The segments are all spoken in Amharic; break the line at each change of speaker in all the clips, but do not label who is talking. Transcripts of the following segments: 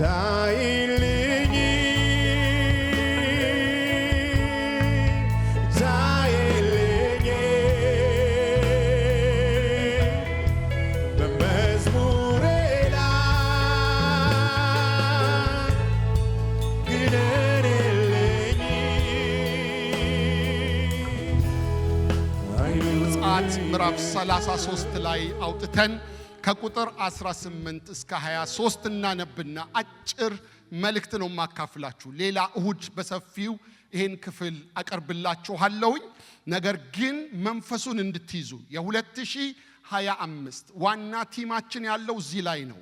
ታይልኝ፣ ታይልኝ፣ በመዝሙሬ ላይ ግነንልኝ።
ዘጸአት ምዕራፍ 33 ላይ አውጥተን ከቁጥር 18 እስከ 23 እናነብና አጭር መልእክት ነው የማካፍላችሁ። ሌላ እሁድ በሰፊው ይሄን ክፍል አቀርብላችኋለሁኝ። ነገር ግን መንፈሱን እንድትይዙ የ2025 ዋና theme ኣችን ያለው እዚህ ላይ ነው።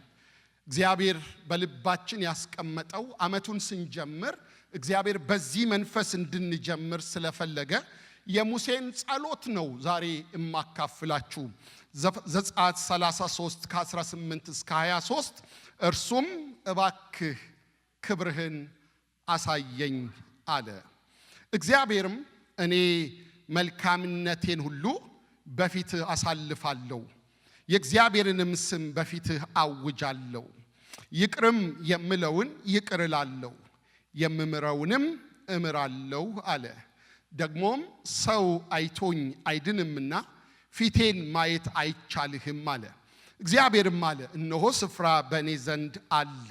እግዚአብሔር በልባችን ያስቀመጠው ዓመቱን ስንጀምር እግዚአብሔር በዚህ መንፈስ እንድንጀምር ስለፈለገ የሙሴን ጸሎት ነው ዛሬ እማካፍላችሁ። ዘጸአት 33 ከ18 እስከ 23። እርሱም እባክህ ክብርህን አሳየኝ አለ። እግዚአብሔርም እኔ መልካምነቴን ሁሉ በፊትህ አሳልፋለሁ፣ የእግዚአብሔርንም ስም በፊትህ አውጃለሁ። ይቅርም የምለውን ይቅር እላለሁ፣ የምምረውንም እምራለሁ አለ። ደግሞም ሰው አይቶኝ አይድንምና ፊቴን ማየት አይቻልህም አለ። እግዚአብሔርም አለ፣ እነሆ ስፍራ በእኔ ዘንድ አለ፣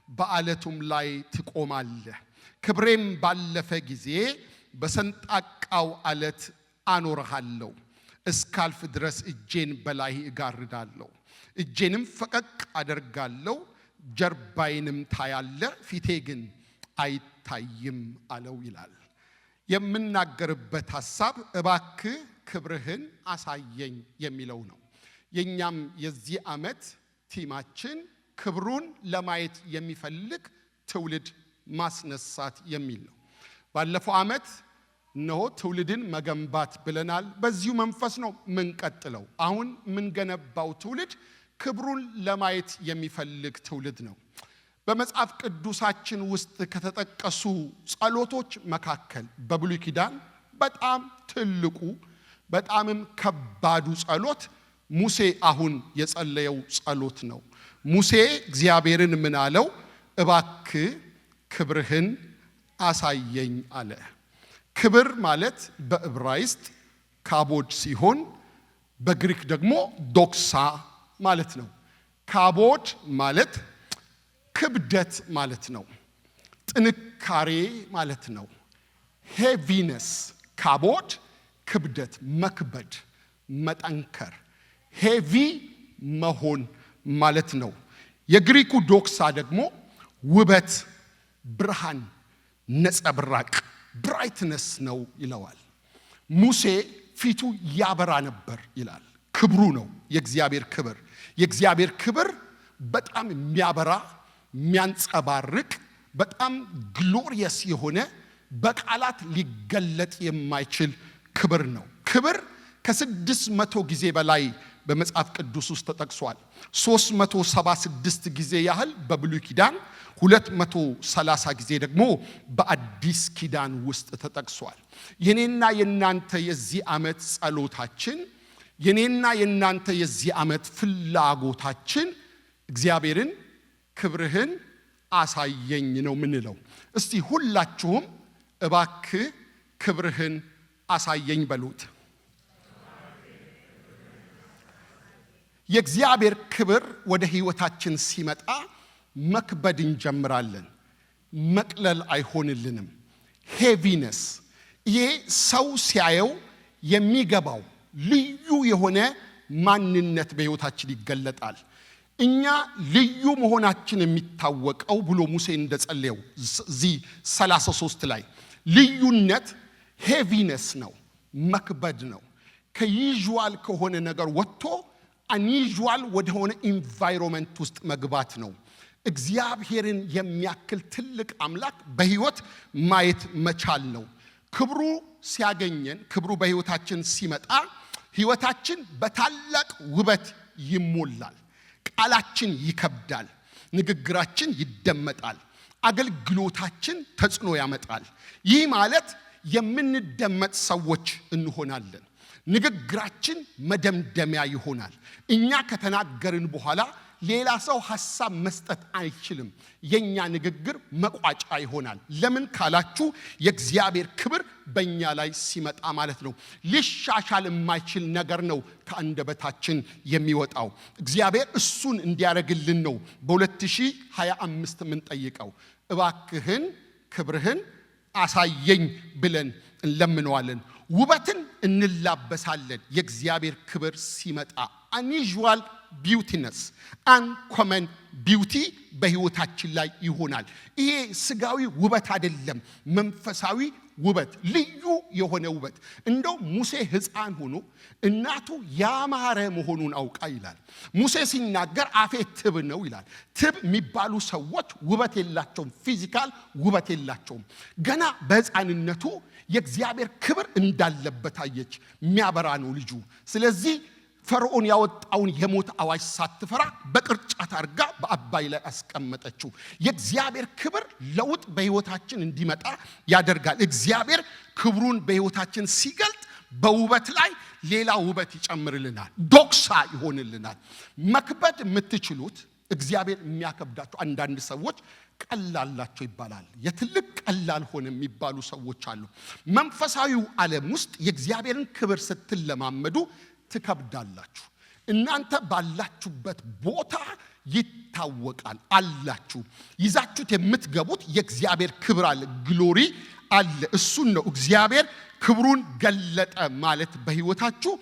በዓለቱም ላይ ትቆማለህ። ክብሬም ባለፈ ጊዜ በሰንጣቃው ዓለት አኖርሃለሁ። እስካልፍ ድረስ እጄን በላይህ እጋርዳለሁ፣ እጄንም ፈቀቅ አደርጋለሁ፣ ጀርባዬንም ታያለህ፣ ፊቴ ግን አይታይም አለው ይላል። የምናገርበት ሐሳብ እባክህ ክብርህን አሳየኝ የሚለው ነው። የኛም የዚህ ዓመት theme ኣችን ክብሩን ለማየት የሚፈልግ ትውልድ ማስነሳት የሚል ነው። ባለፈው ዓመት እነሆ ትውልድን መገንባት ብለናል። በዚሁ መንፈስ ነው ምንቀጥለው። አሁን ምንገነባው ትውልድ ክብሩን ለማየት የሚፈልግ ትውልድ ነው። በመጽሐፍ ቅዱሳችን ውስጥ ከተጠቀሱ ጸሎቶች መካከል በብሉይ ኪዳን በጣም ትልቁ በጣምም ከባዱ ጸሎት ሙሴ አሁን የጸለየው ጸሎት ነው። ሙሴ እግዚአብሔርን ምን አለው? እባክህ ክብርህን አሳየኝ አለ። ክብር ማለት በዕብራይስጥ ካቦድ ሲሆን በግሪክ ደግሞ ዶክሳ ማለት ነው። ካቦድ ማለት ክብደት ማለት ነው። ጥንካሬ ማለት ነው። Heaviness፣ ካቦድ ክብደት፣ መክበድ፣ መጠንከር፣ heavy መሆን ማለት ነው። የግሪኩ ዶክሳ ደግሞ ውበት፣ ብርሃን፣ ነጸብራቅ፣ brightness ነው ይለዋል። ሙሴ ፊቱ ያበራ ነበር ይላል። ክብሩ ነው የእግዚአብሔር ክብር። የእግዚአብሔር ክብር በጣም የሚያበራ፣ የሚያንጸባርቅ፣ በጣም glorious የሆነ፣ በቃላት ሊገለጥ የማይችል ክብር ነው። ክብር ከ600 ጊዜ በላይ በመጽሐፍ ቅዱስ ውስጥ ተጠቅሷል። 376 ጊዜ ያህል በብሉይ ኪዳን፣ 230 ጊዜ ደግሞ በአዲስ ኪዳን ውስጥ ተጠቅሷል። የኔና የናንተ የዚህ ዓመት ጸሎታችን፣ የኔና የናንተ የዚህ ዓመት ፍላጎታችን እግዚአብሔርን ክብርህን አሳየኝ ነው ምንለው። እስቲ ሁላችሁም እባክህ ክብርህን አሳየኝ በሉት። የእግዚአብሔር ክብር ወደ ህይወታችን ሲመጣ መክበድ እንጀምራለን። መቅለል አይሆንልንም። Heaviness፣ ይሄ ሰው ሲያየው የሚገባው ልዩ የሆነ ማንነት በህይወታችን ይገለጣል። እኛ ልዩ መሆናችን የሚታወቀው ብሎ ሙሴ እንደጸለየው እዚህ 33 ላይ ልዩነት heaviness ነው፣ መክበድ ነው። ከ usual ከሆነ ነገር ወጥቶ unusual ወደሆነ environment ውስጥ መግባት ነው። እግዚአብሔርን የሚያክል ትልቅ አምላክ በህይወት ማየት መቻል ነው። ክብሩ ሲያገኘን፣ ክብሩ በህይወታችን ሲመጣ ህይወታችን በታላቅ ውበት ይሞላል። ቃላችን ይከብዳል፣ ንግግራችን ይደመጣል፣ አገልግሎታችን ተጽዕኖ ያመጣል። ይህ ማለት የምንደመጥ ሰዎች እንሆናለን። ንግግራችን መደምደሚያ ይሆናል። እኛ ከተናገርን በኋላ ሌላ ሰው ሐሳብ መስጠት አይችልም። የኛ ንግግር መቋጫ ይሆናል። ለምን ካላችሁ የእግዚአብሔር ክብር በእኛ ላይ ሲመጣ ማለት ነው። ሊሻሻል የማይችል ነገር ነው ከአንደበታችን የሚወጣው። እግዚአብሔር እሱን እንዲያደርግልን ነው በ2025 የምንጠይቀው። እባክህን ክብርህን አሳየኝ ብለን እንለምነዋለን። ውበትን እንላበሳለን። የእግዚአብሔር ክብር ሲመጣ unusual beautiness፣ uncommon beauty በሕይወታችን ላይ ይሆናል። ይሄ ስጋዊ ውበት አይደለም፣ መንፈሳዊ ውበት፣ ልዩ የሆነ ውበት። እንደው ሙሴ ሕፃን ሆኖ እናቱ ያማረ መሆኑን አውቃ ይላል። ሙሴ ሲናገር አፌ ትብ ነው ይላል። ትብ የሚባሉ ሰዎች ውበት የላቸውም፣ physical ውበት የላቸውም። ገና በሕፃንነቱ የእግዚአብሔር ክብር እንዳለበት አየች። የሚያበራ ነው ልጁ። ስለዚህ ፈርዖን ያወጣውን የሞት አዋጅ ሳትፈራ በቅርጫት አድርጋ በአባይ ላይ አስቀመጠችው። የእግዚአብሔር ክብር ለውጥ በሕይወታችን እንዲመጣ ያደርጋል። እግዚአብሔር ክብሩን በሕይወታችን ሲገልጥ በውበት ላይ ሌላ ውበት ይጨምርልናል። ዶክሳ ይሆንልናል። መክበድ የምትችሉት እግዚአብሔር የሚያከብዳቸው አንዳንድ ሰዎች ቀላላቸው ይባላል። የትልቅ ቀላል ሆነ የሚባሉ ሰዎች አሉ። መንፈሳዊው ዓለም ውስጥ የእግዚአብሔርን ክብር ስትለማመዱ ትከብዳላችሁ። እናንተ ባላችሁበት ቦታ ይታወቃል አላችሁ። ይዛችሁት የምትገቡት የእግዚአብሔር ክብር አለ፣ glory አለ። እሱን ነው እግዚአብሔር ክብሩን ገለጠ ማለት በሕይወታችሁ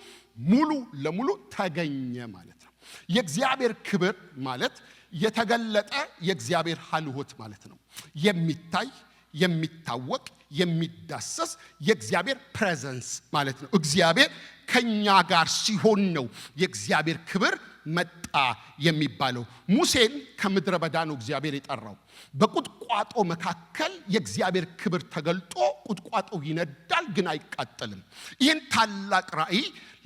ሙሉ ለሙሉ ተገኘ ማለት ነው። የእግዚአብሔር ክብር ማለት የተገለጠ የእግዚአብሔር ሀልዎት ማለት ነው። የሚታይ፣ የሚታወቅ፣ የሚዳሰስ የእግዚአብሔር presence ማለት ነው። እግዚአብሔር ከኛ ጋር ሲሆን ነው የእግዚአብሔር ክብር መጣ የሚባለው። ሙሴን ከምድረ በዳ ነው እግዚአብሔር የጠራው። በቁጥቋጦ መካከል የእግዚአብሔር ክብር ተገልጦ ቁጥቋጦው ይነዳል፣ ግን አይቃጠልም። ይህን ታላቅ ራእይ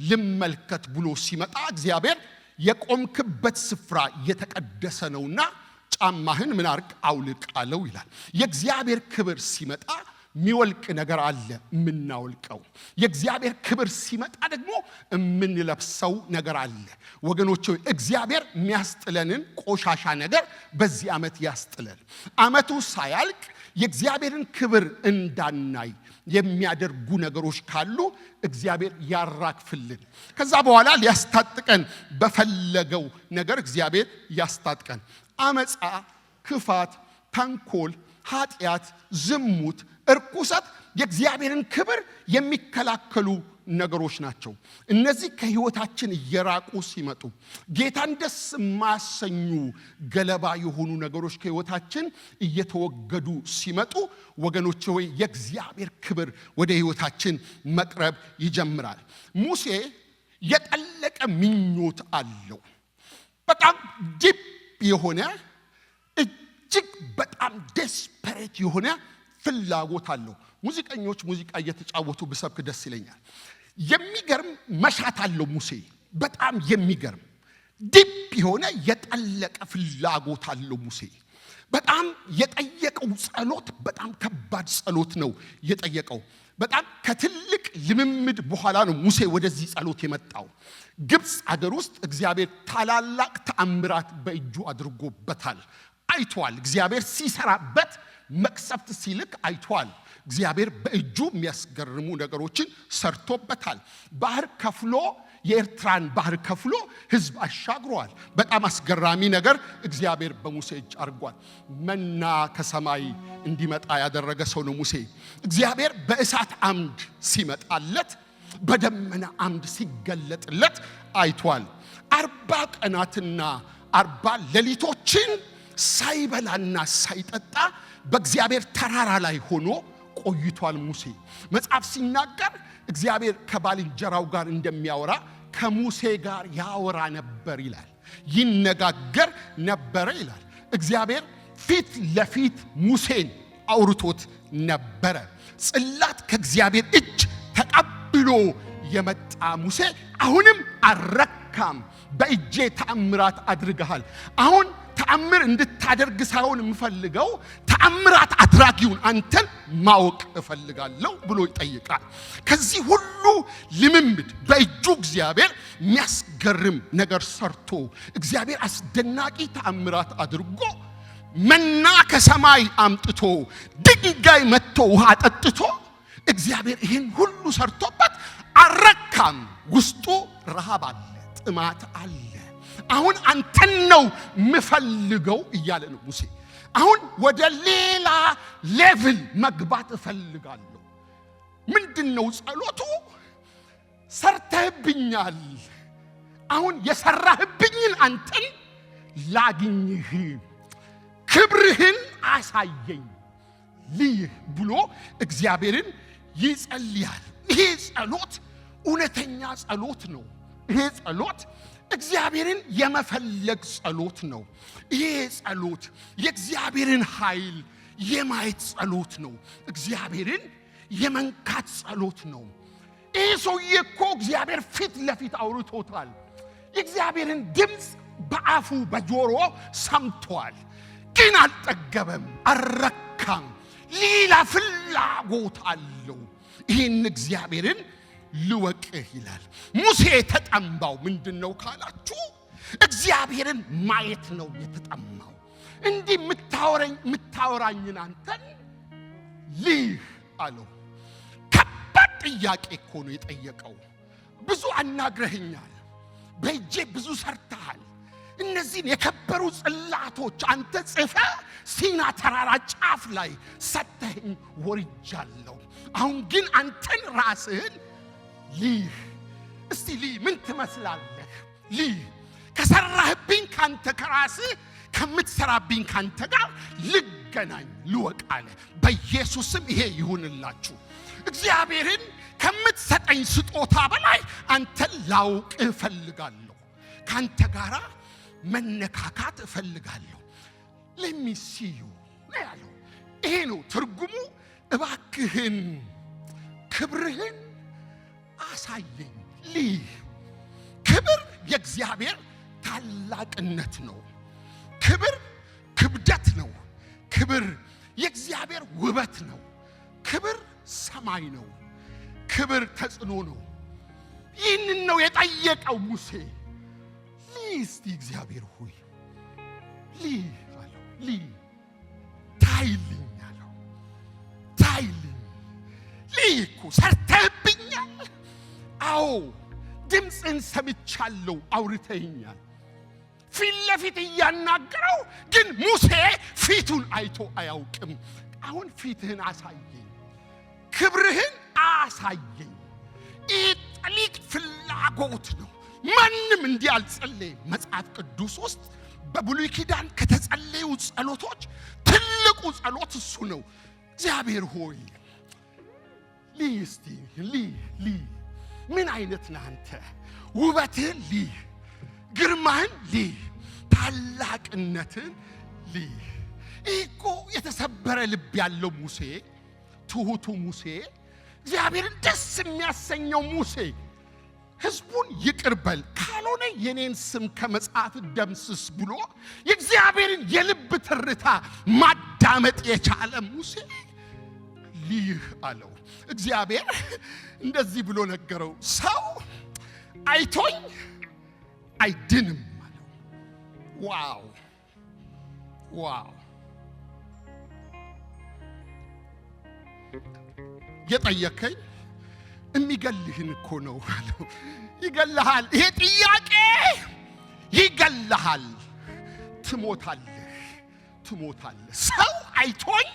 ልመልከት ብሎ ሲመጣ እግዚአብሔር የቆምክበት ስፍራ የተቀደሰ ነውና ጫማህን ምን አርግ አውልቅ አለው ይላል። የእግዚአብሔር ክብር ሲመጣ የሚወልቅ ነገር አለ የምናወልቀው። የእግዚአብሔር ክብር ሲመጣ ደግሞ የምንለብሰው ነገር አለ። ወገኖች ሆይ፣ እግዚአብሔር የሚያስጥለንን ቆሻሻ ነገር በዚህ ዓመት ያስጥለን። ዓመቱ ሳያልቅ የእግዚአብሔርን ክብር እንዳናይ የሚያደርጉ ነገሮች ካሉ እግዚአብሔር ያራግፍልን። ከዛ በኋላ ሊያስታጥቀን በፈለገው ነገር እግዚአብሔር ያስታጥቀን። አመፃ፣ ክፋት፣ ተንኮል፣ ኃጢአት፣ ዝሙት፣ እርኩሰት የእግዚአብሔርን ክብር የሚከላከሉ ነገሮች ናቸው። እነዚህ ከሕይወታችን እየራቁ ሲመጡ፣ ጌታን ደስ የማያሰኙ ገለባ የሆኑ ነገሮች ከሕይወታችን እየተወገዱ ሲመጡ፣ ወገኖች ሆይ፣ የእግዚአብሔር ክብር ወደ ሕይወታችን መቅረብ ይጀምራል። ሙሴ የጠለቀ ምኞት አለው። በጣም deep የሆነ፣ እጅግ በጣም desperate የሆነ ፍላጎት አለው። ሙዚቀኞች ሙዚቃ እየተጫወቱ ብሰብክ ደስ ይለኛል። የሚገርም መሻት አለው ሙሴ። በጣም የሚገርም deep የሆነ የጠለቀ ፍላጎት አለው ሙሴ። በጣም የጠየቀው ጸሎት በጣም ከባድ ጸሎት ነው የጠየቀው። በጣም ከትልቅ ልምምድ በኋላ ነው ሙሴ ወደዚህ ጸሎት የመጣው። ግብፅ አገር ውስጥ እግዚአብሔር ታላላቅ ተአምራት በእጁ አድርጎበታል፣ አይቷል። እግዚአብሔር ሲሰራበት፣ መቅሰፍት ሲልክ አይቷል። እግዚአብሔር በእጁ የሚያስገርሙ ነገሮችን ሰርቶበታል። ባህር ከፍሎ፣ የኤርትራን ባህር ከፍሎ ሕዝብ አሻግሯል። በጣም አስገራሚ ነገር እግዚአብሔር በሙሴ እጅ አድርጓል። መና ከሰማይ እንዲመጣ ያደረገ ሰው ነው ሙሴ። እግዚአብሔር በእሳት አምድ ሲመጣለት፣ በደመና አምድ ሲገለጥለት አይቷል። 40 ቀናትና 40 ሌሊቶችን ሳይበላና ሳይጠጣ በእግዚአብሔር ተራራ ላይ ሆኖ ቆይቷል ሙሴ። መጽሐፍ ሲናገር እግዚአብሔር ከባልንጀራው ጋር እንደሚያወራ ከሙሴ ጋር ያወራ ነበር ይላል። ይነጋገር ነበረ ይላል። እግዚአብሔር ፊት ለፊት ሙሴን አውርቶት ነበረ። ጽላት ከእግዚአብሔር እጅ ተቀብሎ የመጣ ሙሴ አሁንም አልረካም። በእጄ ተአምራት አድርገሃል። አሁን ተአምራት ተአምር እንድታደርግ ሳይሆን የምፈልገው ተአምራት አድራጊውን አንተን ማወቅ እፈልጋለሁ ብሎ ይጠይቃል። ከዚህ ሁሉ ልምምድ በእጁ እግዚአብሔር የሚያስገርም ነገር ሰርቶ፣ እግዚአብሔር አስደናቂ ተአምራት አድርጎ፣ መና ከሰማይ አምጥቶ፣ ድንጋይ መትቶ ውሃ አጠጥቶ፣ እግዚአብሔር ይህን ሁሉ ሰርቶበት አልረካም። ውስጡ ረሃብ አለ፣ ጥማት አለ። አሁን አንተን ነው ምፈልገው እያለ ነው ሙሴ። አሁን ወደ ሌላ level መግባት እፈልጋለሁ። ምንድን ነው ጸሎቱ? ሰርተህብኛል። አሁን የሰራህብኝን አንተን ላግኝህ፣ ክብርህን አሳየኝ፣ ልይህ ብሎ እግዚአብሔርን ይጸልያል። ይሄ ጸሎት እውነተኛ ጸሎት ነው። ይሄ ጸሎት እግዚአብሔርን የመፈለግ ጸሎት ነው። ይሄ ጸሎት የእግዚአብሔርን ኃይል የማየት ጸሎት ነው። እግዚአብሔርን የመንካት ጸሎት ነው። ይህ ሰውዬ እኮ እግዚአብሔር ፊት ለፊት አውርቶታል። የእግዚአብሔርን ድምፅ በአፉ በጆሮ ሰምቷል። ግን አልጠገበም፣ አልረካም። ሌላ ፍላጎት አለው። ይህን እግዚአብሔርን ልወቅህ ይላል። ሙሴ የተጠማው ምንድን ነው ካላችሁ፣ እግዚአብሔርን ማየት ነው የተጠማው። እንዲህ የምታወራኝን አንተን ልይህ አለው። ከባድ ጥያቄ እኮ ነው የጠየቀው። ብዙ አናግረህኛል፣ በእጄ ብዙ ሰርተሃል። እነዚህን የከበሩ ጽላቶች አንተ ጽፈህ ሲና ተራራ ጫፍ ላይ ሰጥተኸኝ ወርጃለሁ። አሁን ግን አንተን ራስህን ልይህ፣ እስቲ ልይ፣ ምን ትመስላለህ? ልይህ፣ ከሰራህብኝ ካንተ ከራስህ ከምትሰራብኝ ካንተ ጋር ልገናኝ፣ ልወቅ አለ። በኢየሱስም ይሄ ይሁንላችሁ። እግዚአብሔርን ከምትሰጠኝ ስጦታ በላይ አንተን ላውቅ እፈልጋለሁ። ካንተ ጋራ መነካካት እፈልጋለሁ። Let me see you ነው ያለው። ይሄ ነው ትርጉሙ። እባክህን ክብርህን አሳየኝ ልይ። ክብር የእግዚአብሔር ታላቅነት ነው። ክብር ክብደት ነው። ክብር የእግዚአብሔር ውበት ነው። ክብር ሰማይ ነው። ክብር ተጽዕኖ ነው። ይህንን ነው የጠየቀው ሙሴ። ልይ እስቲ እግዚአብሔር ሆይ፣ ልይ አለው። ልይ፣ ታይልኝ አለው። ታይልኝ፣ ልይ፣ እኮ ሰርተህብኛል። አዎ፣ ድምፅን ሰምቻለሁ፣ አውርተኸኛል። ፊት ለፊት እያናገረው ግን ሙሴ ፊቱን አይቶ አያውቅም። አሁን ፊትህን አሳየኝ፣ ክብርህን አሳየኝ። ይህ ጥልቅ ፍላጎት ነው። ማንም እንዲህ አልጸለየም። መጽሐፍ ቅዱስ ውስጥ በብሉይ ኪዳን ከተጸለዩ ጸሎቶች ትልቁ ጸሎት እሱ ነው። እግዚአብሔር ሆይ፣ ልይ እስቲ፣ ልይ፣ ልይ፣ ምን አይነት ነህ አንተ? ውበትህን ልይ፣ ግርማህን ልይ፣ ታላቅነትህን ልይ። ይህ እኮ የተሰበረ ልብ ያለው ሙሴ፣ ትሁቱ ሙሴ፣ እግዚአብሔርን ደስ የሚያሰኘው ሙሴ፣ ህዝቡን ይቅር በል ካልሆነ የኔን ስም ከመጽሐፍ ደምስስ ብሎ የእግዚአብሔርን የልብ ትርታ ማዳመጥ የቻለ ሙሴ ልይህ አለው። እግዚአብሔር እንደዚህ ብሎ ነገረው፣ ሰው አይቶኝ አይድንም አለው። Wow, wow! የጠየከኝ የሚገልህን እኮ ነው አለው። ይገልሃል። ይሄ ጥያቄ ይገልሃል። ትሞታለህ፣ ትሞታለህ። ሰው አይቶኝ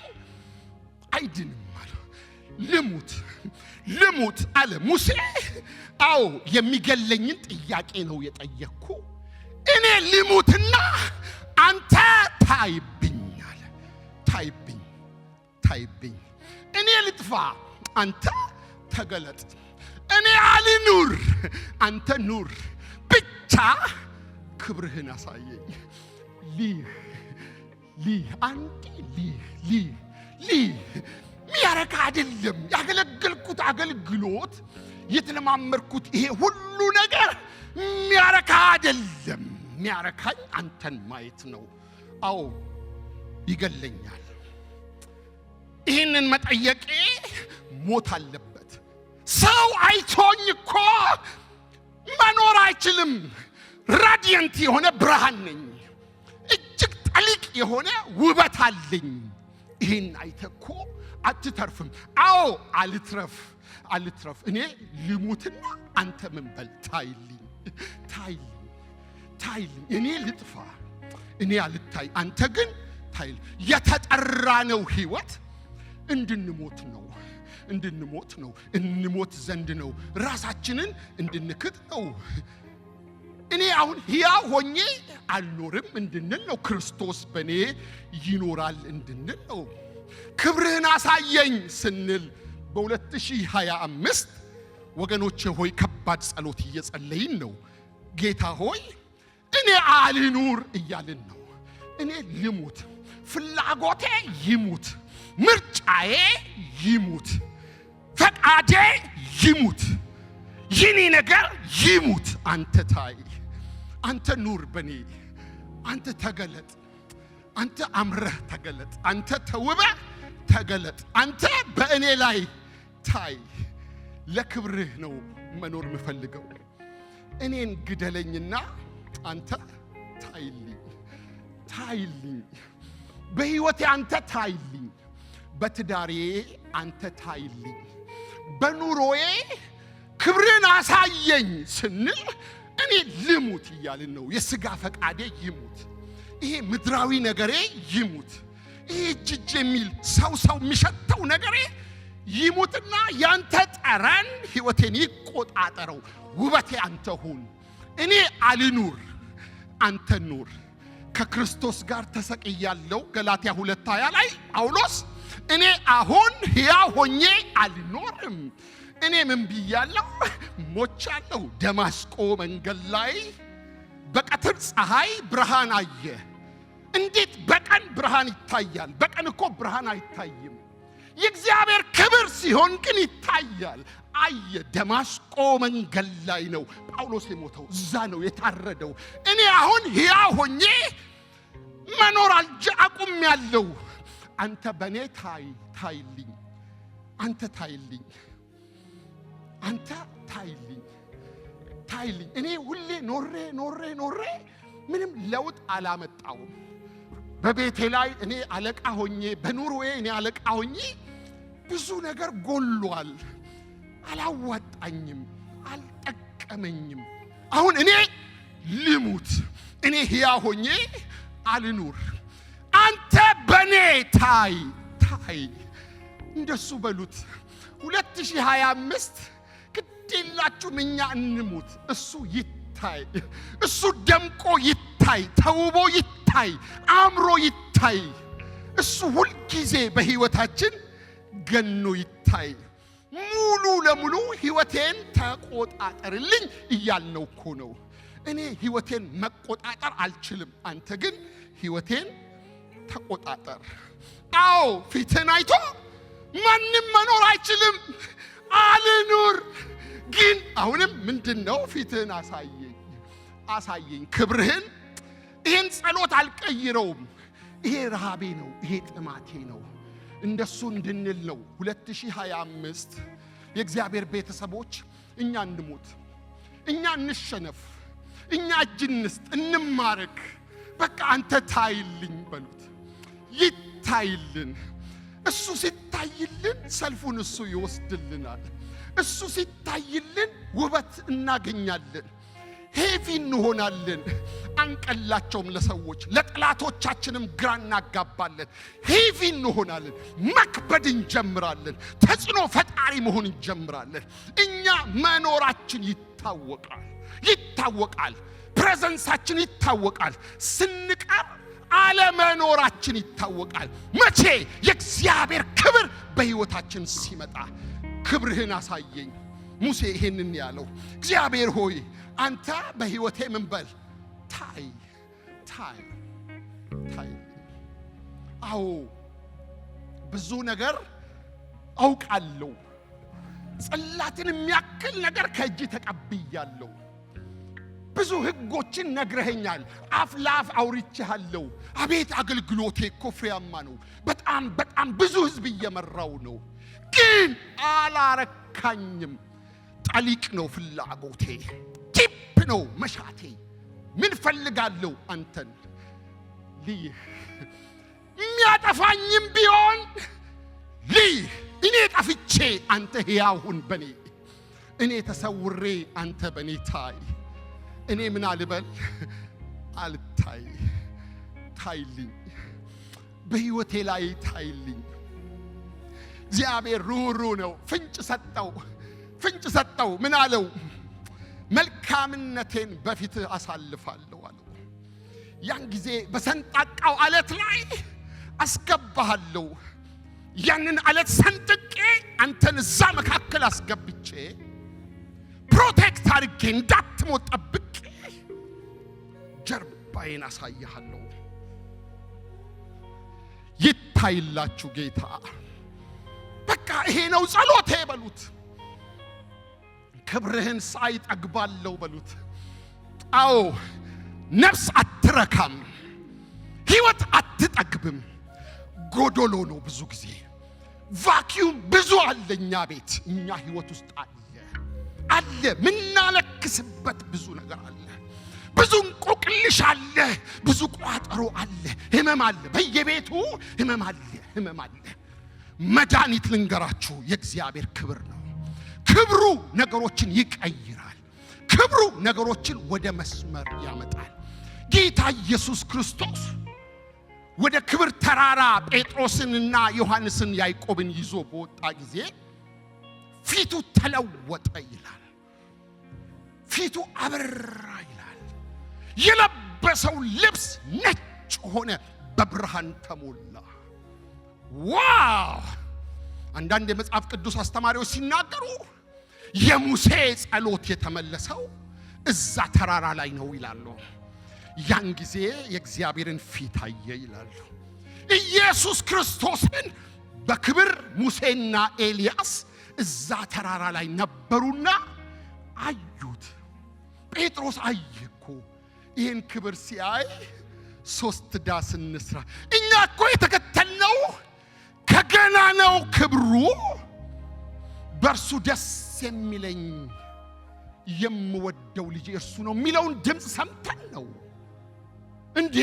አይድንም አለው። ልሙት፣ ልሙት አለ ሙሴ። አዎ፣ የሚገለኝን ጥያቄ ነው የጠየቅኩ። እኔ ልሙትና አንተ ታይብኝ አለ። ታይብኝ፣ ታይብኝ። እኔ ልጥፋ፣ አንተ ተገለጥ። እኔ አልኑር፣ አንተ ኑር። ብቻ ክብርህን አሳየኝ። ልይህ፣ ልይህ፣ አንዴ ልይህ፣ ልይህ፣ ልይህ። ሚያረካ አይደለም ያገለገልኩት አገልግሎት፣ የተለማመድኩት ይሄ ሁሉ ነገር የሚያረካ አይደለም። የሚያረካኝ አንተን ማየት ነው። አዎ ይገለኛል። ይህንን መጠየቄ ሞት አለበት። ሰው አይቶኝ እኮ መኖር አይችልም። Radiant የሆነ ብርሃን ነኝ። እጅግ ጠሊቅ የሆነ ውበት አለኝ። ይህን አይተህ እኮ አትተርፍም። አዎ አልትረፍ፣ አልትረፍ። እኔ ልሙትና አንተ ምን በል ታይልኝ፣ ታይልኝ፣ ታይልኝ። እኔ ልጥፋ፣ እኔ አልታይ፣ አንተ ግን ታይል። የተጠራነው ህይወት እንድንሞት ነው፣ እንድንሞት ነው፣ እንሞት ዘንድ ነው፣ ራሳችንን እንድንክድ ነው። እኔ አሁን ሕያው ሆኜ አልኖርም እንድንል ነው። ክርስቶስ በእኔ ይኖራል እንድንል ነው። ክብርህን አሳየኝ ስንል በ2025 ወገኖቼ ሆይ ከባድ ጸሎት እየጸለይን ነው። ጌታ ሆይ እኔ አልኑር እያልን ነው። እኔ ልሙት፣ ፍላጎቴ ይሙት፣ ምርጫዬ ይሙት፣ ፈቃዴ ይሙት፣ የኔ ነገር ይሙት። አንተ ታይ፣ አንተ ኑር በኔ፣ አንተ ተገለጥ፣ አንተ አምረህ ተገለጥ፣ አንተ ተውበህ ተገለጥ፣ አንተ በእኔ ላይ ታይ። ለክብርህ ነው መኖር የምፈልገው። እኔን ግደለኝና አንተ ታይልኝ፣ ታይልኝ። በሕይወቴ አንተ ታይልኝ፣ በትዳሬ አንተ ታይልኝ፣ በኑሮዬ ክብርን አሳየኝ ስንል እኔ ልሙት እያልን ነው። የሥጋ ፈቃዴ ይሙት፣ ይሄ ምድራዊ ነገሬ ይሙት፣ ይሄ እጅ እጅ የሚል ሰው ሰው የሚሸተው ነገሬ ይሙትና ያንተ ጠረን ሕይወቴን ይቆጣጠረው። ውበቴ አንተ ሁን፣ እኔ አልኑር፣ አንተ ኑር። ከክርስቶስ ጋር ተሰቅያለሁ። ገላትያ 2:20 ላይ ጳውሎስ እኔ አሁን ሕያው ሆኜ አልኖርም፣ እኔ ምን ብያለሁ? ሞቻለሁ። ደማስቆ መንገድ ላይ በቀትር ፀሐይ ብርሃን አየ። እንዴት በቀን ብርሃን ይታያል? በቀን እኮ ብርሃን አይታይም። የእግዚአብሔር ክብር ሲሆን ግን ይታያል። አየ። ደማስቆ መንገድ ላይ ነው ጳውሎስ የሞተው፣ እዛ ነው የታረደው። እኔ አሁን ሕያው ሆኜ መኖር አቁሜያለሁ። አንተ በእኔ ታይ፣ ታይልኝ፣ አንተ ታይልኝ፣ አንተ ታይልኝ፣ ታይልኝ። እኔ ሁሌ ኖሬ ኖሬ ኖሬ ምንም ለውጥ አላመጣውም። በቤቴ ላይ እኔ አለቃ ሆኜ፣ በኑሮዬ እኔ አለቃ ሆኜ ብዙ ነገር ጎሏል። አላዋጣኝም፣ አልጠቀመኝም። አሁን እኔ ልሙት፣ እኔ ሕያው ሆኜ አልኑር። አንተ በኔ ታይ፣ ታይ። እንደሱ በሉት። 2025 ግድ የላችሁም፣ እኛ እንሙት፣ እሱ ይታይ፣ እሱ ደምቆ ይታይ፣ ተውቦ ይታይ፣ አምሮ ይታይ። እሱ ሁልጊዜ በሕይወታችን ገኖ ይታይ። ሙሉ ለሙሉ ሕይወቴን ተቆጣጠርልኝ እያልነው እኮ ነው። እኔ ሕይወቴን መቆጣጠር አልችልም፣ አንተ ግን ሕይወቴን ተቆጣጠር። አዎ ፊትህን አይቶ ማንም መኖር አይችልም። አልኑር ግን አሁንም ምንድን ነው? ፊትህን አሳየኝ፣ አሳየኝ ክብርህን። ይህን ጸሎት አልቀይረውም። ይሄ ረሃቤ ነው፣ ይሄ ጥማቴ ነው። እንደሱ እንድንል ነው። 2025 የእግዚአብሔር ቤተሰቦች እኛ እንሙት፣ እኛ እንሸነፍ፣ እኛ እጅ እንስጥ፣ እንማረክ። በቃ አንተ ታይልኝ በሉት፣ ይታይልን። እሱ ሲታይልን ሰልፉን እሱ ይወስድልናል። እሱ ሲታይልን ውበት እናገኛለን። Heavy እንሆናለን። አንቀላቸውም ለሰዎች፣ ለጠላቶቻችንም ግራ እናጋባለን። Heavy እንሆናለን። መክበድ እንጀምራለን። ተጽዕኖ ፈጣሪ መሆን እንጀምራለን። እኛ መኖራችን ይታወቃል፣ ይታወቃል። Presence ኣችን ይታወቃል። ስንቀር አለመኖራችን ይታወቃል። መቼ? የእግዚአብሔር ክብር በሕይወታችን ሲመጣ። ክብርህን አሳየኝ። ሙሴ ይሄንን ያለው እግዚአብሔር ሆይ አንተ በሕይወቴ ምን በል ታይ፣ ታይ፣ ታይ። አዎ ብዙ ነገር አውቃለሁ። ጽላትን የሚያክል ነገር ከእጅ ተቀብያለሁ። ብዙ ሕጎችን ነግረኸኛል። አፍ ለአፍ አውርቼሃለሁ። አቤት አገልግሎቴ እኮ ፍሬያማ ነው። በጣም በጣም ብዙ ሕዝብ እየመራው ነው። ግን አላረካኝም። ጠሊቅ ነው ፍላጎቴ፣ deep ነው መሻቴ። ምን ፈልጋለሁ? አንተን ልይህ፣ የሚያጠፋኝም ቢሆን ልይህ። እኔ ጠፍቼ አንተ ሕያው ሁን በኔ፣ እኔ ተሰውሬ አንተ በኔ ታይ። እኔ ምን አልበል አልታይ፣ ታይልኝ፣ በሕይወቴ ላይ ታይልኝ። እግዚአብሔር ሩህሩህ ነው። ፍንጭ ሰጠው፣ ፍንጭ ሰጠው። ምን አለው? መልካምነቴን በፊትህ አሳልፋለሁ አለው። ያን ጊዜ በሰንጣቃው አለት ላይ አስገባሃለሁ። ያንን አለት ሰንጥቄ አንተን እዛ መካከል አስገብቼ protect አድርጌ እንዳትሞት ጠብቄ ጀርባዬን አሳይሃለሁ። ይታይላችሁ ጌታ። በቃ ይሄ ነው ጸሎቴ በሉት። ክብርህን ሳይ ጠግባለሁ በሉት። አዎ፣ ነፍስ አትረካም፣ ሕይወት አትጠግብም። ጎዶሎ ነው ብዙ ጊዜ፣ vacuum ብዙ አለ እኛ ቤት፣ እኛ ሕይወት ውስጥ አለ አለ ምናለክስበት ብዙ ነገር አለ። ብዙ እንቆቅልሽ አለ፣ ብዙ ቋጠሮ አለ፣ ህመም አለ፣ በየቤቱ ህመም አለ፣ ህመም አለ። መድኃኒት ልንገራችሁ፣ የእግዚአብሔር ክብር ነው። ክብሩ ነገሮችን ይቀይራል። ክብሩ ነገሮችን ወደ መስመር ያመጣል። ጌታ ኢየሱስ ክርስቶስ ወደ ክብር ተራራ ጴጥሮስንና ዮሐንስን ያዕቆብን ይዞ በወጣ ጊዜ ፊቱ ተለወጠ ይላል። ፊቱ አበራ ይላል። የለበሰው ልብስ ነጭ ሆነ፣ በብርሃን ተሞላ። Wow! አንዳንድ የመጽሐፍ ቅዱስ አስተማሪዎች ሲናገሩ የሙሴ ጸሎት የተመለሰው እዛ ተራራ ላይ ነው ይላሉ። ያን ጊዜ የእግዚአብሔርን ፊት አየ ይላሉ። ኢየሱስ ክርስቶስን በክብር ሙሴና ኤልያስ እዛ ተራራ ላይ ነበሩና አዩት። ጴጥሮስ አየ እኮ። ይህን ክብር ሲያይ ሶስት ዳስ እንስራ። እኛ እኮ የተከተልነው ከገናናው ክብሩ በእርሱ ደስ የሚለኝ የምወደው ልጅ እርሱ ነው የሚለውን ድምፅ ሰምተን ነው እንዴ።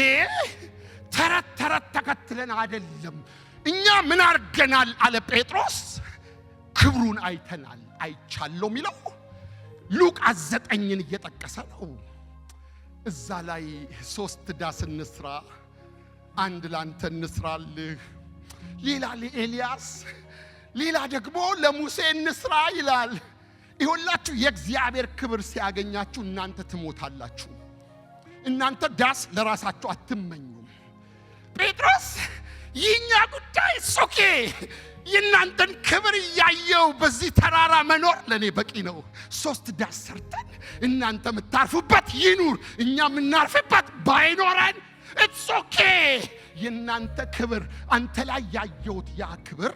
ተረት ተረት ተከትለን አይደለም። እኛ ምን አርገናል አለ ጴጥሮስ። ክብሩን አይተናል፣ አይቻለሁ የሚለው ሉቃስ 9ን እየጠቀሰ ነው። እዛ ላይ ሶስት ዳስ እንስራ፣ አንድ ላንተ እንስራልህ፣ ሌላ ለኤልያስ፣ ሌላ ደግሞ ለሙሴ እንስራ ይላል። ይሁላችሁ የእግዚአብሔር ክብር ሲያገኛችሁ እናንተ ትሞታላችሁ። እናንተ ዳስ ለራሳችሁ አትመኙም። ጴጥሮስ የኛ ጉዳይ okay፣ የእናንተን ክብር እያየው በዚህ ተራራ መኖር ለእኔ በቂ ነው። ሶስት ዳስ ሰርተን እናንተ የምታርፉበት ይኑር፣ እኛ የምናርፍበት ባይኖረን it's okay። የእናንተ ክብር፣ አንተ ላይ ያየሁት ያ ክብር፣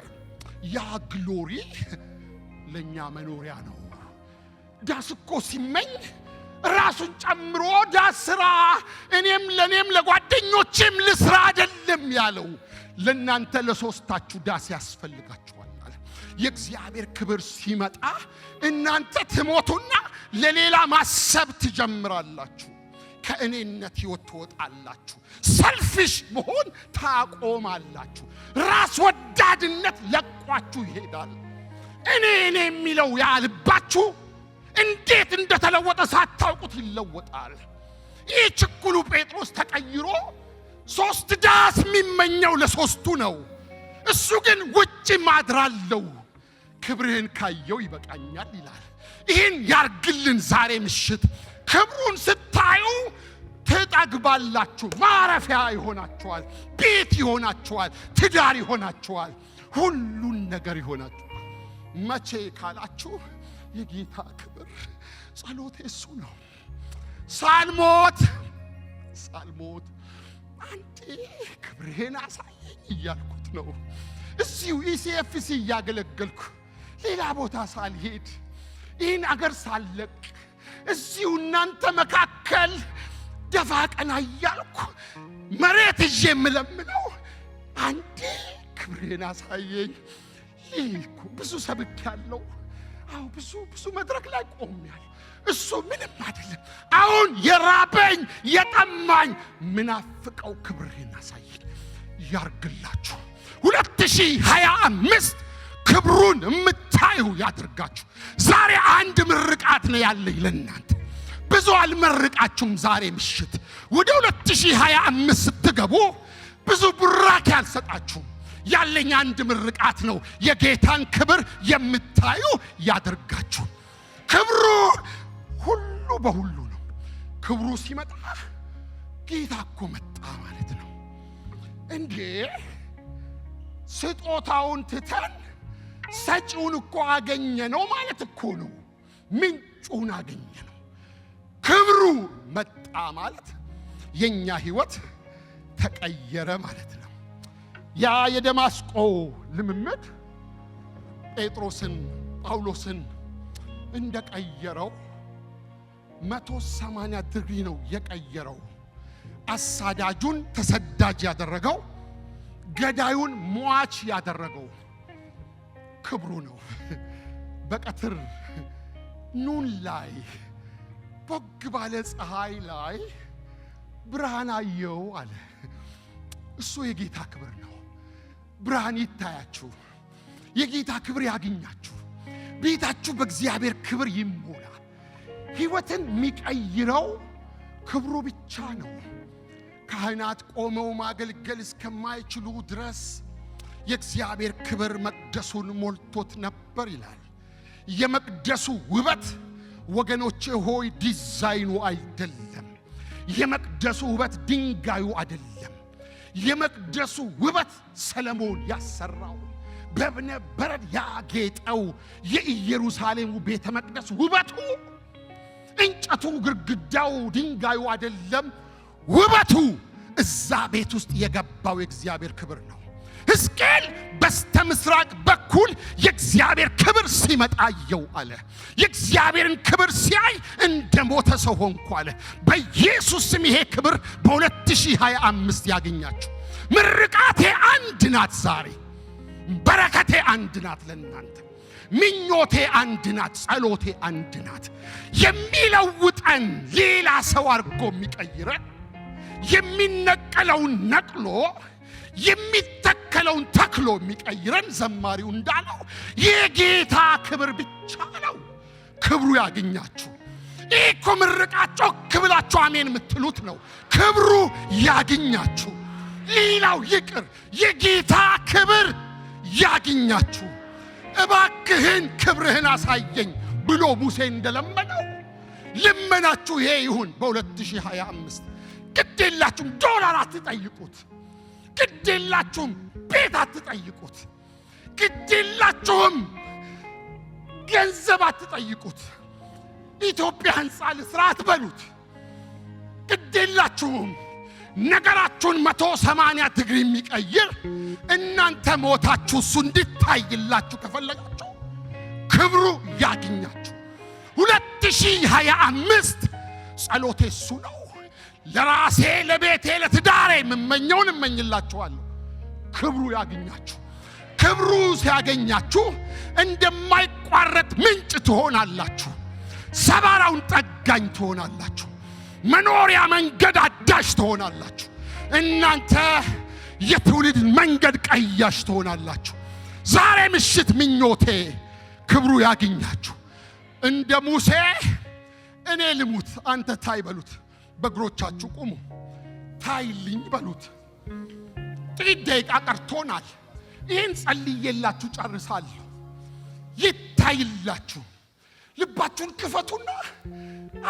ያ glory ለእኛ መኖሪያ ነው። ዳስ እኮ ሲመኝ ራሱን ጨምሮ ዳስ ስራ፣ እኔም ለእኔም ለጓደኞቼም ልስራ አይደለም ያለው፣ ለእናንተ ለሶስታችሁ ዳስ ያስፈልጋችኋል አለ። የእግዚአብሔር ክብር ሲመጣ እናንተ ትሞቱና ለሌላ ማሰብ ትጀምራላችሁ። ከእኔነት ሕይወት ትወጣላችሁ። Selfish መሆን ታቆማላችሁ። ራስ ወዳድነት ለቋችሁ ይሄዳል። እኔ እኔ የሚለው ያ ልባችሁ እንዴት እንደተለወጠ ሳታውቁት ይለወጣል። ይህ ችኩሉ ጴጥሮስ ተቀይሮ ሶስት ዳስ የሚመኘው ለሶስቱ ነው። እሱ ግን ውጭ ማድራለው፣ ክብርህን ካየው ይበቃኛል ይላል። ይህን ያርግልን ዛሬ ምሽት። ክብሩን ስታዩ ትጠግባላችሁ። ማረፊያ ይሆናችኋል፣ ቤት ይሆናችኋል፣ ትዳር ይሆናችኋል፣ ሁሉን ነገር ይሆናችኋል። መቼ ካላችሁ የጌታ ክብር ጸሎቴ እሱ ነው። ሳልሞት ሳልሞት አንዴ ክብርህን አሳየኝ እያልኩት ነው። እዚሁ ECFC እያገለገልኩ ሌላ ቦታ ሳልሄድ፣ ይህን አገር ሳልለቅ፣ እዚሁ እናንተ መካከል ደፋ ቀና እያልኩ መሬት ይዤ የምለምነው አንዴ ክብርህን አሳየኝ። ይህ እኮ ብዙ ሰብኬያለሁ። አዎ፣ ብዙ ብዙ መድረክ ላይ ቆሜያለሁ። እሱ ምንም አይደለም። አሁን የራበኝ የጠማኝ ምናፍቀው ክብርህን አሳየኝ። ያርግላችሁ። 2025 ክብሩን የምታዩ ያድርጋችሁ። ዛሬ አንድ ምርቃት ነው ያለኝ ለእናንተ። ብዙ አልመርቃችሁም። ዛሬ ምሽት ወደ 2025 ስትገቡ ብዙ ቡራኬ አልሰጣችሁም። ያለኝ አንድ ምርቃት ነው። የጌታን ክብር የምታዩ ያድርጋችሁ። ክብሩ ሁሉ በሁሉ ነው። ክብሩ ሲመጣ ጌታ እኮ መጣ ማለት ነው። እንዴ፣ ስጦታውን ትተን ሰጪውን እኮ አገኘ ነው ማለት እኮ ነው። ምንጩን አገኘ ነው። ክብሩ መጣ ማለት የኛ ህይወት ተቀየረ ማለት ነው። ያ የደማስቆ ልምምድ ጴጥሮስን ጳውሎስን እንደቀየረው 180 ዲግሪ ነው የቀየረው። አሳዳጁን ተሰዳጅ ያደረገው፣ ገዳዩን ሟች ያደረገው ክብሩ ነው። በቀትር noon ላይ ቦግ ባለ ፀሐይ ላይ ብርሃን አየው አለ። እሱ የጌታ ክብር ነው። ብርሃን ይታያችሁ፣ የጌታ ክብር ያግኛችሁ፣ ቤታችሁ በእግዚአብሔር ክብር ይሞላ። ሕይወትን የሚቀይረው ክብሩ ብቻ ነው። ካህናት ቆመው ማገልገል እስከማይችሉ ድረስ የእግዚአብሔር ክብር መቅደሱን ሞልቶት ነበር ይላል። የመቅደሱ ውበት፣ ወገኖቼ ሆይ፣ ዲዛይኑ አይደለም። የመቅደሱ ውበት ድንጋዩ አይደለም። የመቅደሱ ውበት ሰለሞን ያሰራው፣ በእብነ በረድ ያጌጠው የኢየሩሳሌሙ ቤተ መቅደስ ውበቱ እንጨቱ፣ ግድግዳው፣ ድንጋዩ አይደለም። ውበቱ እዛ ቤት ውስጥ የገባው የእግዚአብሔር ክብር ነው። ሕዝቅኤል በስተ ምስራቅ በኩል የእግዚአብሔር ክብር ሲመጣ አየው አለ። የእግዚአብሔርን ክብር ሲያይ እንደ ሞተ ሰው ሆንኩ አለ። በኢየሱስ ስም ይሄ ክብር በ2025 ያገኛችሁ። ምርቃቴ አንድ ናት ዛሬ። በረከቴ አንድ ናት ለእናንተ። ምኞቴ አንድ ናት። ጸሎቴ አንድ ናት። የሚለውጠን፣ ሌላ ሰው አድርጎ የሚቀይረን፣ የሚነቀለውን ነቅሎ የሚተከለውን ተክሎ የሚቀይረን፣ ዘማሪው እንዳለው የጌታ ክብር ብቻ ነው። ክብሩ ያግኛችሁ። ይህ እኮ ምርቃት ጮክ ብላችሁ አሜን የምትሉት ነው። ክብሩ ያግኛችሁ። ሌላው ይቅር፣ የጌታ ክብር ያግኛችሁ። እባክህን ክብርህን አሳየኝ ብሎ ሙሴ እንደለመነው ልመናችሁ ይሄ ይሁን። በ2025 ግድ የላችሁም ዶላር አትጠይቁት። ግድ የላችሁም ቤት አትጠይቁት። ግድ የላችሁም ገንዘብ አትጠይቁት። ኢትዮጵያ ህንፃ ልስራ አትበሉት። ግድ የላችሁም፣ ነገራችሁን 180 ዲግሪ የሚቀይር፣ እናንተ ሞታችሁ እሱ እንዲታይላችሁ ከፈለጋችሁ ክብሩ ያግኛችሁ። 2025 ጸሎቴ እሱ ነው። ለራሴ፣ ለቤቴ፣ ለትዳሬ የምመኘውን እመኝላችኋለሁ። ክብሩ ያግኛችሁ። ክብሩ ሲያገኛችሁ እንደማይቋረጥ ምንጭ ትሆናላችሁ። ሰባራውን ጠጋኝ ትሆናላችሁ። መኖሪያ መንገድ አዳሽ ትሆናላችሁ። እናንተ የትውልድ መንገድ ቀያሽ ትሆናላችሁ። ዛሬ ምሽት ምኞቴ ክብሩ ያግኛችሁ። እንደ ሙሴ እኔ ልሙት አንተ ታይ በሉት። በእግሮቻችሁ ቁሙ፣ ታይልኝ በሉት። ጥቂት ደቂቃ ቀርቶናል። ይህን ጸልዬላችሁ ጨርሳለሁ። ይታይላችሁ። ልባችሁን ክፈቱና፣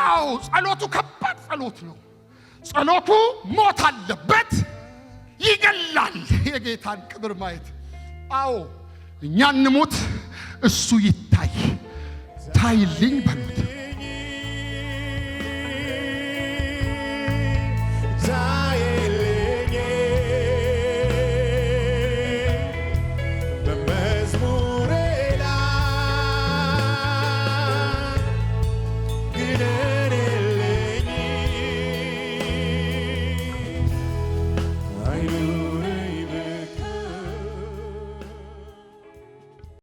አዎ፣ ጸሎቱ ከባድ ጸሎት ነው። ጸሎቱ ሞት አለበት፣ ይገላል። የጌታን ክብር ማየት፣ አዎ፣ እኛ እንሙት፣ እሱ ይታይ። ታይልኝ በሉት።